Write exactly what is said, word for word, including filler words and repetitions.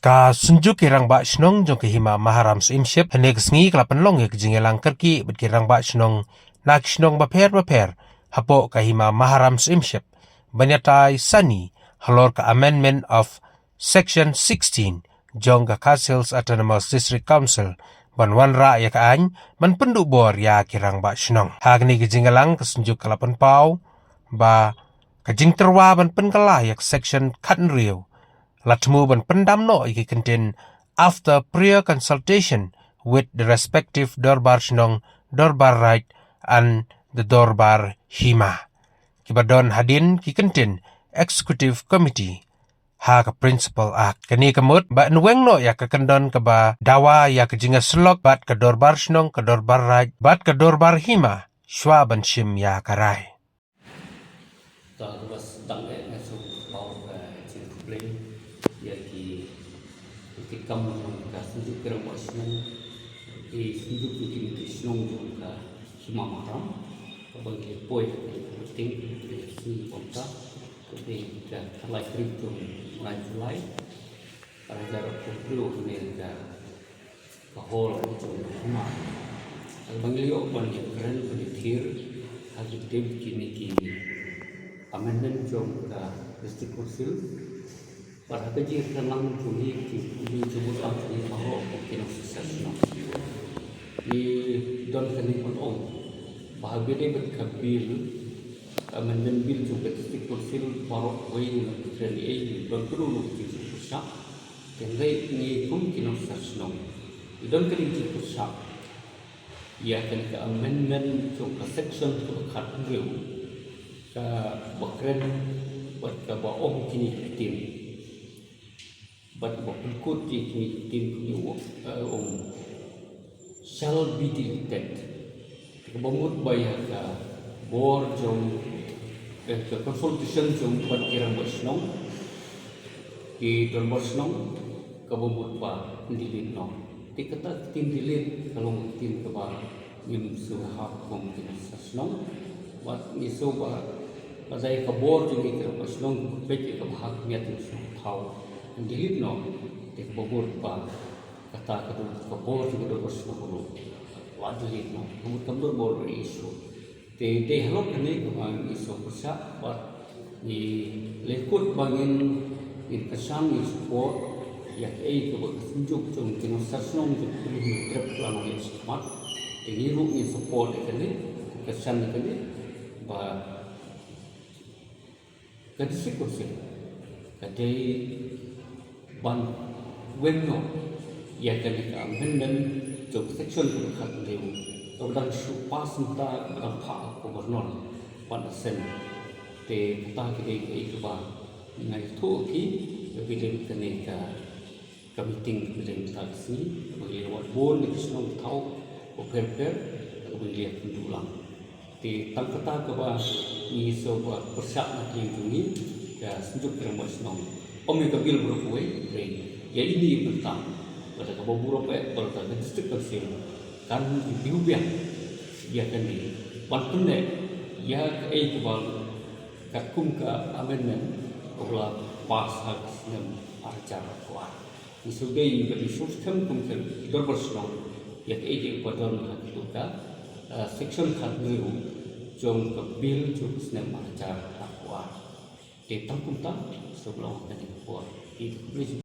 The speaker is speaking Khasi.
Ka Synjuk ki Rangbah Shnong jong ka Hima Maharam Syiemship hynne ka sngi ka la pynlong ïa ka jingïalang kyrkieh bad ki Rangbah Shnong na ki shnong bapher bapher hapoh ka Hima Maharam Syiemship ban ïatai sani halor ka Amendment of Section sixteen jong ka Khasi Hills Autonomous District Council ban wanrah ïa ka aiñ ban pynduh bor ïa ki Rangbah Shnong. Ha kane ka jingïalang ka Synjuk ka la pynpaw ba ka jingtyrwa ban pynkylla ïa ka Section khathynriew la thmu ban pyndam noh ïa ki kyntien after prior consultation with the respective Dorbar Shnong, Dorbar Raid and the Dorbar Hima, kiba don hadien ki kyntien Executive Committee ha ka Principal Act. Kane ka mut ban weng noh ïa ka kyndon kaba dawa ïa ka jingïasyllok bad ka Dorbar Shnong, ka Dorbar Raid bad ka Dorbar Hima shuwa ban shim ïa ka rai. Tang ba sdang eh nga sngewbha ka jingkhublei ïa ki, ki kam jong ka Synjuk ki Rangbah Shnong, ki Synjuk ki Myntri Shnong jong ka Hima Maharam, kaba ngi poi ha ka meeting ka sngi Pynta, ka dei ka khatlai tarik jong u bnai July, ar hajar arphew hynriew, ha kane ka ka hall jong ka hima. Haba ngi la ïoh ban ïakren ban ïathir ha ki tip kine ki amendment jong ka District Council, bad ha ka jingïakren lang jong ngi ki, ki jingmut lang jong ngi baroh kum ki nongshakri shnong, ngi don kane ban ong ba haba ïadei bad ka bill, amendment bill jong ka District Council, baroh kawei ngi la ïakren ei, don kano kano ka jingpyrshah. Hynrei ngi kum ki nongshakri shnong ngi don ka jingpyrshah ïa kane ka amendment jong ka section kaba khathynriew, kaba kren bad kaba ong kine ki ktien, bad kaba pynkut ïa kine ki ktien, kaba ong, eh, ong shall be deleted. Kaba mut ba ïa ka bor jong, eh, ka consultation jong bad ki rangbah shnong, ki dorbar shnong, kaba mut ba delete noh. Te kata ka ktien delete ka long ka ktien kaba ngim sngewhap kum ki nongshakri shnong. Bad ngi sngew ba lada ïa ka bor jong ngi ki rangbah shnong kaba peit ïa kaba hap, ngi ïa sngewthuh, delete noh, te kaba mut ba kata ka dei ka bor jong ki dorbar shnong ruh la delete noh, ka mut kam don bor issue. Te dei halor kane kaba ngi sngew pyrshah bad ngi la kut ba ngin, ngin kyrshan, ngin support ïa kaei kaba ka Synjuk jong ki nongshakri shnong jong ka Ri Hynñiewtrep ka la ong ha shakhmat. Te ngi ruh ngin support ïa kane, kyrshan ïa kane, ba ka District Council ka dei ban weng noh ïa kane ka amendment jong ka section kaba khathynriew kaba dang shu pass mynta, kaba dang phah ha Governor ban assent. Te kata ka dei kaei kaba nga ïathuh ïa phi, kaba dei kane ka ka meeting kaba dei mynta ka sngi, kaba ngi la wad bun na ki shnong thaw bapher bapher, kaba ngi la ïakynduh lang. Te tang kata kaba ngi sngew ba pyrshah na ka liang jong ngi, ka Synjuk ki rangbah shnong, ym ïa ka bill baroh kawei, hynrei ïa ine i bynta, lada kaba burom eh, ba lada ka District Council kan ïa pynbiang ïa kane, ban pynneh ïa kaei kaba katkum ka amendment kaba la pass ha ka snem ar hajar arphew ar. Ngi sngewdei bad ngi sngewskhem kum ki dorbar shnong ïa kaei kaei ba don ha kato ka, eh, section khathynriew jong ka bill jong ka snem ar hajar arphew ar. Te tang kumta, sngewbha long ha kane ka por. Ki khublei.